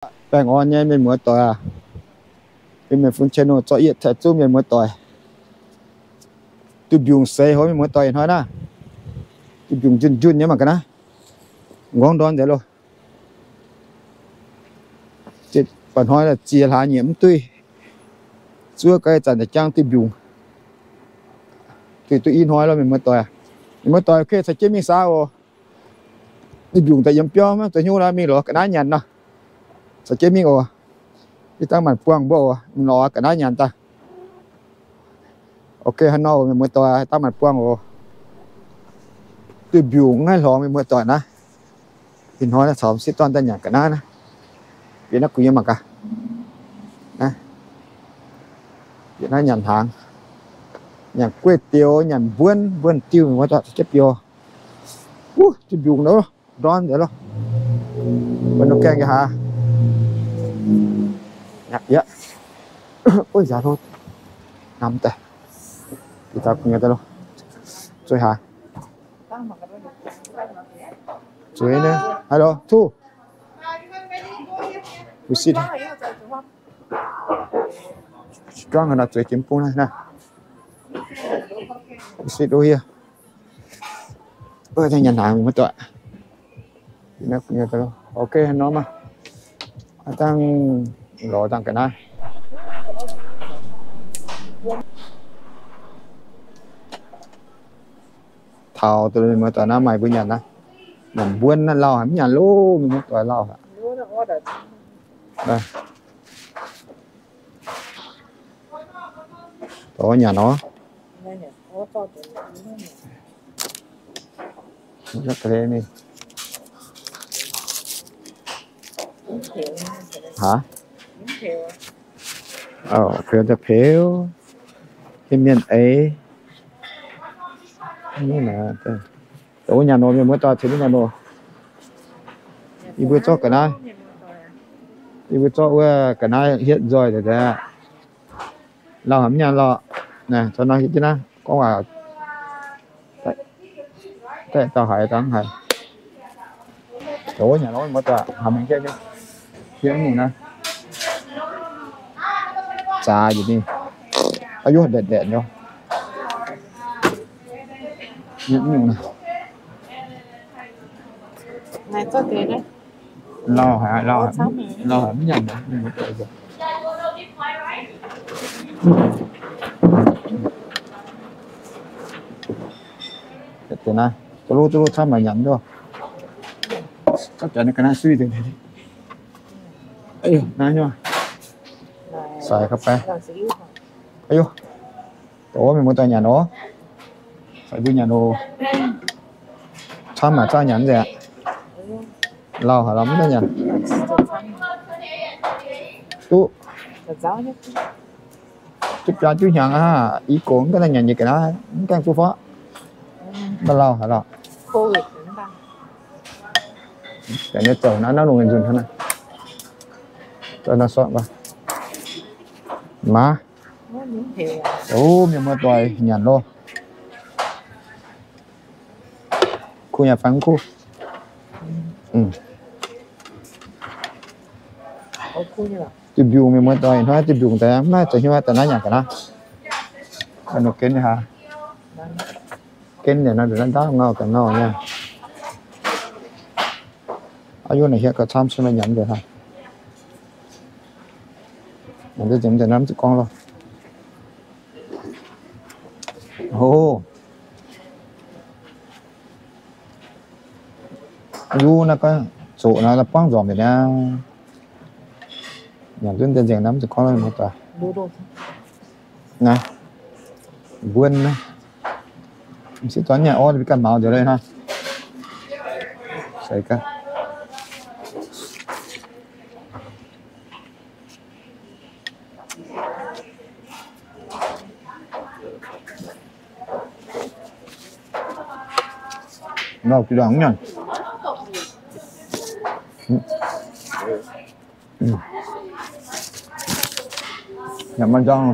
Baengh orn nyei mienh muoz doic aac, mienh fun cie nor zorqv yietc taaih zunv mienh muoz doic. Duih mbiungc seix hov mienh muoz doic ih hnoi naaiv. Duih mbiungc njunh njunh nyei mangc ga'naaiv. Nqorngv ndorn nzengc loh. Baac hnoi ziex hlaax nyei mv duih. Zuov ga'naaiv zanc daaih jangv duih mbiungc. Duih duqv i hnoi loh mienh muoz doic. Mienh muoz doic, caux jienv mingh saax oc. Duih mbiungc daaih yiem biauv maiv zoux hnyouv nor, mingh lorz ga'naaiv nyanc nor. Caux jienv mingh oc. Ih dangh maanc buangh mbuo oc, mingh lorz ga'naaiv nyanc daaih. Ok, hnangv nor mienh muoz doic, dangh maanc buangh oc. Duih mbiungc mv haih lorz mienh muoz doic naaiv. Ih hnoi naaiv caux m'sieqv dorn daaih nyanc ga'naaiv naaiv. Bieqc naaiv gu'nyuoz mangc gaax. Bieqc naaiv nyanc hnaangx, nyanc gueiv dioux, nyanc mbuonv, mbuonv diuh mienh muoz doic, caux jienv biaux. Wuov, duih mbiungc nor, ndorn nzengc loh. Mbuo nor gaengh nqa'haav. Yaac, yaac, namx daaih. Zueiz haaix? Zueiz naaiv, hello, two. We sit. Strong enough, zueiz jiem bung naaiv naaiv. We sit over here. Nyanc hnaangx maiv doic. Ok, norm maah. Dangh lorz dangh ga'naaiv. Taux deix mienh muoz doic naaiv maaih mbuo nyanc naaiv. Nyanc mbuonv naaiv lauh haic, mv nyanc loh, mienh muoz doic lauh haic. Dorh nyanc orv. Haaix? Peux daaih peux. Mienh eix. Dorh nyanc nor, mienh muoz doic, ceix nyanc nor. Yie mbuo zorqv ga'naaiv, yie mbuo zorqv wuov ga'naaiv hietv nzoih daaih. Lauh haic mv nyanc lorqc. Naaiv, caux nor hietv jienv naaiv, gorngv waac, daaih dauh haiz dangh haiz. Zoux nyanc lorqc, mienh muoz doic, hnamv mingh hietv nyei. Hietv nyungc naaiv. Zaax njiec mingh. Aa, yuoqv ndaetv ndaetv nyei. Hietv nyungc naaiv. Lauh haic, lauh haic, lauh haic mv nyanc. Deix naaiv, duqv luv duqv luv camv maaih nyanc duqv. Gapv janx ga'naaiv suiv deix. Naaiv nyei. Sai gapv fai. Aa, doqc mienh muoz doic nyanc oc. Sai mbuo nyanc oc. Camv maaih zaah nyanc nzengc aqv. Lauh haic lauh mv nyanc. Duqv, duqv biaa juqv hnyangx aqv. I gox mv gaengh nyanc nyei ga'naaiv, mv gaengh duqv faqv. Mv lauh haic lauh. Daaih nyei zouc naaiv naaiv lungh nzunc hnangv naaiv. Maaz. Ov, mienh muoz doic nyanc loh. Kuv nyanc fai mv kuv? Duih mbiungc mienh muoz doic, hnoi duih mbiungc daaih mv maaih zoux hnyouv daaih naaiv nyanc ga'naaiv. Gen nor, gen nor, ndaauv ngau ga'ngau nyei. Aa, yie naaic hietv gauh camv, cien meih nyanc nzengc hnangv. Nyanc nzengc nzengc naaiv mv zuqc gorngv loh. Ov. Yie naaiv gorngv zoqc naaiv buangv nzormc mi'aqv. Nyanc duqv nzengc nzengc naaiv mv zuqc gorngv loh, mienh muoz doic. Naaiv, mbuonv naaiv. M'sieqv dorn nyanc orv, mv ganh maux nzengc leiz hnangv. Sai gaax. Ngau jiex ndaangc mv nyanc. Nyanc maaih nzang.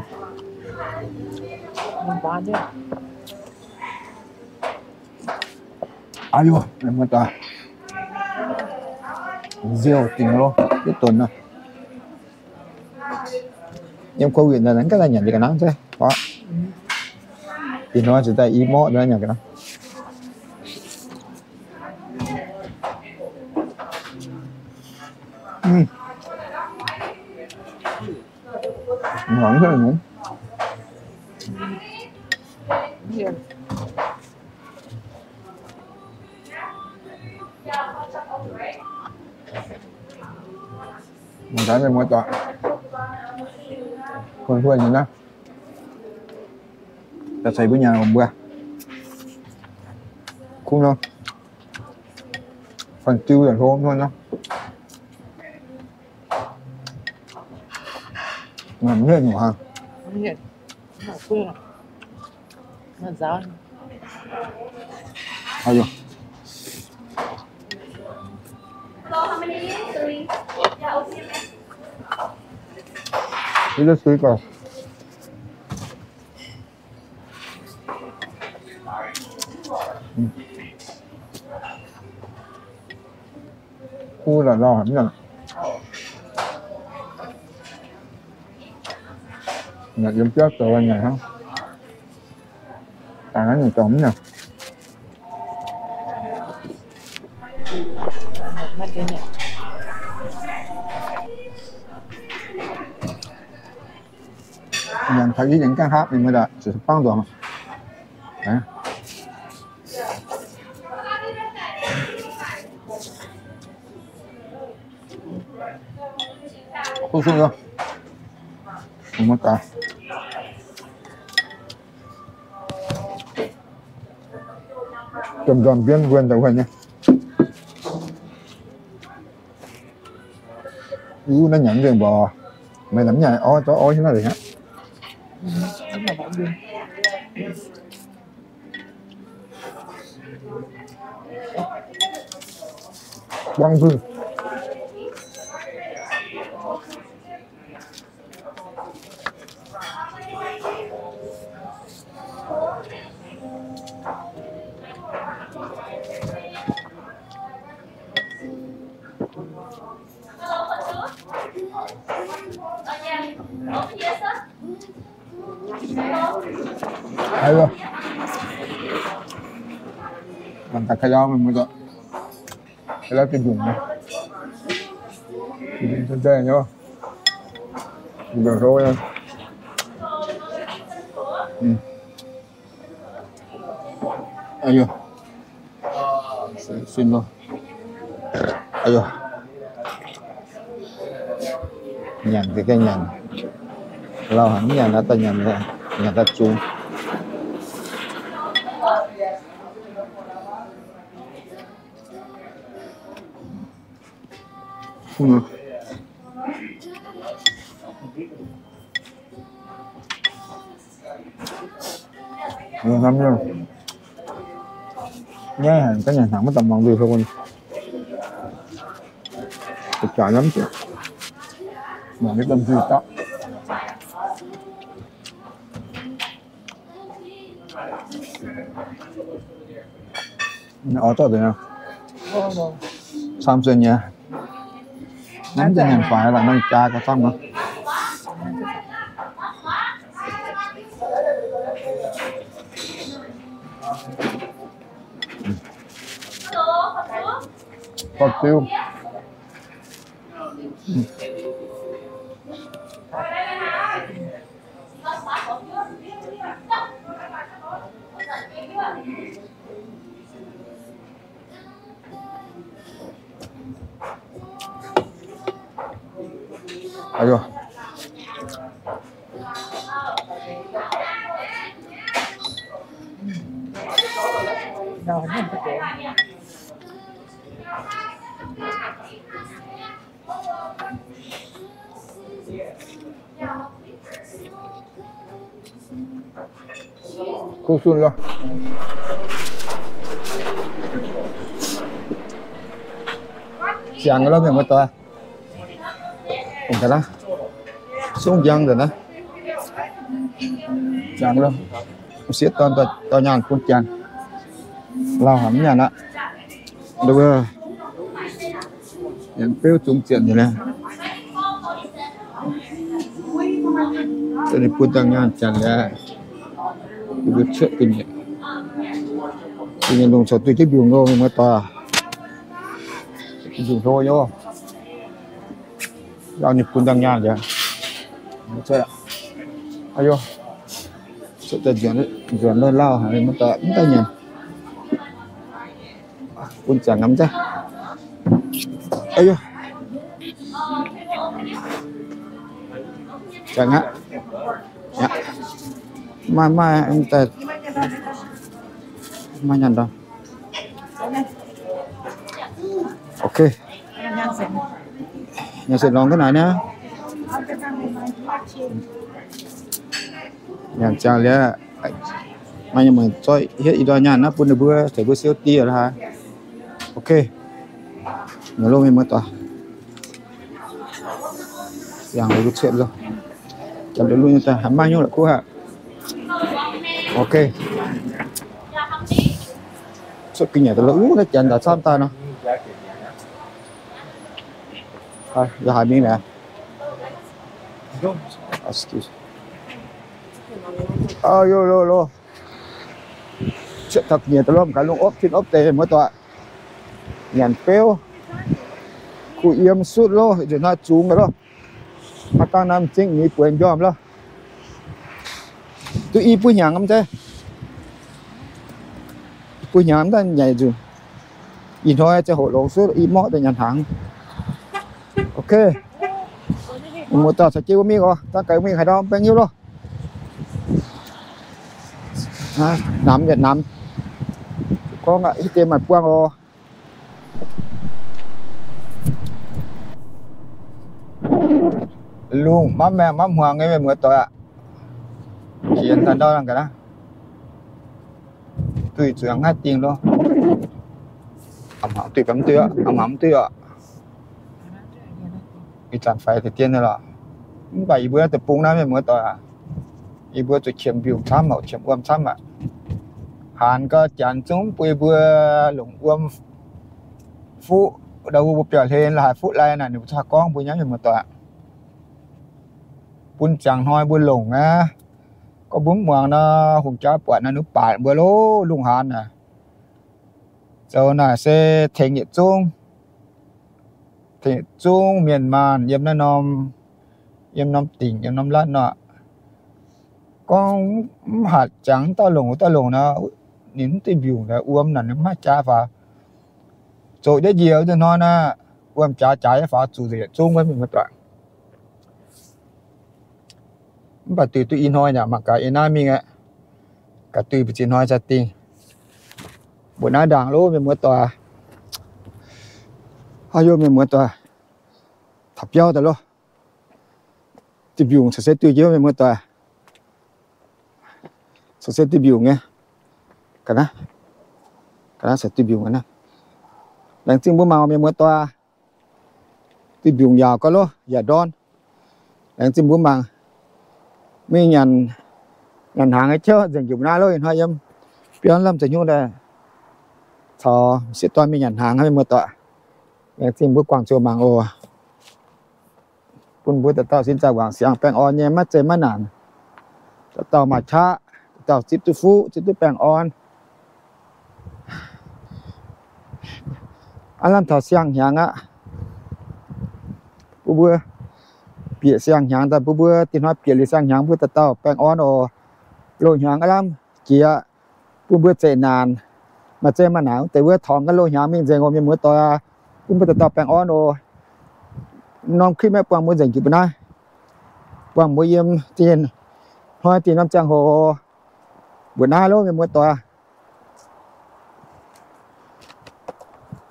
Aa, yie mienh muoz doic, Nziouv dingc loh, yietc donx nor. Yiem Covid naaiv ganh daaih nyanc ga'nangv zeiv. Dingc loh ziouc daaih i morqv nyanc ga'nangv. Mangc gaax mienh muoz-doic, huon huon nyei naaiv, daaih ceix mbuo nyanc mbuo. Kuv nor, fanh diu yaac hlo hnangv nor. Kuv la'lauh haic mv nyanc. Nyanc yiem biauv zoux nyanc hnangv. Dangh naaiv nyungc dorngx mv nyanc. Nyanc taux i nyanc gaengh hapv mingh maiv daaih ziouc bangv nzuonx. Kuv sung loh. Mienh muoz-doic, domh nzormc mbienv wuonh daaih wuonh nyei. Wuov naaiv nyanc nzengc mbuoqc, meih lamh nyanc orv zorqv orv hiuv naaiv deix aqv. Buangv zunh. Haiz, mangc gaax Ka'yau mienh muoz-doic, Ka'yau Tin-Hungh nyei, Tin-Hungh nyei, Tin-Hungh hlo nyei. Aa, sin loh. Nyanc ga'gengh nyanc. Lauh haic mv nyanc naaiv daaih nyanc, nyanc daaih zungx. Hnamv nyei, nyaiv haic, ga'nyanc hnaangx maiv daaih muangx nzuih fai wuov. Jaax hnamv, muangx nyei domh nzuih dapv. Oix zorqv deix camv zueih nyei. Naaiv mv zeiz nyanc faix lorqc, nor jaa gauh camv nor. Gorqv-diuv. Aa, kuv sun loh. Ziangx loh mienh muoz-doic. Sung njang nzengc naaiv. Ziangx loh. Sieqv dorn dorh nyaanh bun ziangx. Lauh haic mv nyanc aqv. Nyanc beuv zungx zienc nyei. Ninh bun dangh nyaanh janx liuz, yie mbuo cuotv ga'nyiec, ga'nyiec lungh corc duqv jienv mbiungc lo, mienh muoz-doic. Mbiungc hlo nyei. Ninh bun dangh nyaanh liuz, nzuonx lauh haic, mv daaih nyanc. Bun ziangx aqv. Ziangx aqv. Maaih, maaih, maaih nyanc daaih. Ok. Nyanc se longx ga'naaiv niaa. Nyanc ziangx liuz, maaih nyei muonc zoih hietv ih ndorm nyaanh naaiv bun ninh mbuo, tengx mbuo siou dieh lorqc haic. Ok. Nyanc lo, mienh muoz-doic. Ziangx liuz mbuo cuotv lo. Janx lo, lo nyei daaih haiz maaih nyungc la'kuqv haic. Ok. Cuotv ga'nyiec daaih lo, naaiv janx daaih camv daaih nor. Yaac haiz mingh naaic. Lo, lo, lo. Cuotv taux ga'nyiec daaih lo, mangc gaax lungh opv tin opv deix, mienh muoz-doic. Nyanc beuv, kuh yiem sutv loh, nzunc hnoi zungx ga'loh. Maaih dangh naaiv m'zing nyei bueix m'njormh loh. Duqv i buo hnyangx mv zeiz, i buo hnyangx mv daaih nyaic nzunc. Ih hnoi ziangh hoc longx sutv, i morqv daaih nyanc hnaangx. Ok. Mienh muoz-doic, caux jienv mbuo mingh oc. Dangh gaax mingh haaix ndau baeng hiuv loh. Namx yietc namx. Gorngv aqv, hiuv deix maaih buangh oc. Lungh maiv maengh maiv hmuangx nyei, mienh muoz-doic aqv. Jiex daaih ndau ga'naaiv. Duih zuqc haaix dingh loh. A'hmuangx duih baac mv duih aqv, a'hmuangx mv duih aqv. Ih zanc faix deix dien nyei lorqc. Mv baac yie mbuo naaiv deic-bung naaiv, mienh muoz-doic aac, yie mbuo zuqc qiemx mbiungc camv, qiemx wuom camv aqv. Haanz gau, janx zungv mv bun yie mbuo longc wuom fuqv, ndau wuov mbuo biauv-hlen la'haaix fuqv lai naaic, ninh mbuo cingx gorngv mbuo nyei, mienh muoz-doic aac. Bun ziangx hnoi mbuo longc aqv. Gorngv mbuo mv muangx nor, hungh jaa buatc naaic, ninh mbuo baatc mbuo loh, lungh haanz naaic. Zoux naaic se tengx yietc zungv, tengx yietc zungv mienh maanh yiem naaiv norm, yiem norm dingc, yiem norm รัฐ nor. Gorngv mv hatc jangx mv dauh longc, wuov dauh longc nor, ninh mv duih mbiungc, wuom naaic ninh mv haih jaax faaux. Zoqc jienv njiec wuov nzunc hnoi naaic, wuom jaax jaax faaux zuqc nzengc yietc zungv wuov, mienh muoz-doic. Mv baac duih duqv i hnoi yaac mangc gaax yiem naaiv mingh aqv. Gaax duih mbu'ziex hnoi za'gengh mbuo naaiv ndaangc loh, mienh muoz-doic. Aa, yie mienh muoz-doic, taux biauv daaih loh. Duih mbiungc caux se duih njiec, mienh muoz-doic. Caux se duih mbiungc nyei. Ga'naaiv, ga'naaiv caux duih mbiungc ga'naaiv. Laengz zingh mbuo mangc, mienh muoz-doic. Duih mbiungc yaauc gau loh, yaac ndorn. Laengz zingh mbuo mangc. Mingh nyanc, nyanc hnaangx nyei jauv nzengc njiec mbuo naaiv loh. Ih hnoi yiem biauv lamh za'nyungc daaih caux m'sieqv dorn mingh nyanc hnaangx, mienh muoz-doic. Laengz zingh mbuo guangc zuqc mangc oc. Bun mbuo dauh dauh sin zaangc wangc siangx baengh orn nyei, maiv zeiz maiv naanc. Dauh dauh maaih qaqv, dauh dauh zipv duqv fuqv, zipv duqv baengh orn. Aav lamh taux siang-hnyangx aqv. Bun mbuo bieqc siang-hnyangx daaih, bun mbuo dinh hnoi bieqc liuz siang-hnyangx, mbuo dauh dauh baengh orn oc. Loz-hnyangx aav lamh jiex, bun mbuo zeqc naanc. Maaih zeiz maaih naanc deix wuov torngx ganh loz-hnyangx mingh nzengc oc, mienh muoz-doic aac. Bun mbuo dauh dauh baengh orn oc. Norm คลิป maiv buangh mbuo nzengc jiex mbuo naaiv. Buangh mbuo yiem dien hnoi dinh norm ziangh hoc mbuo naaiv loh, mienh muoz-doic.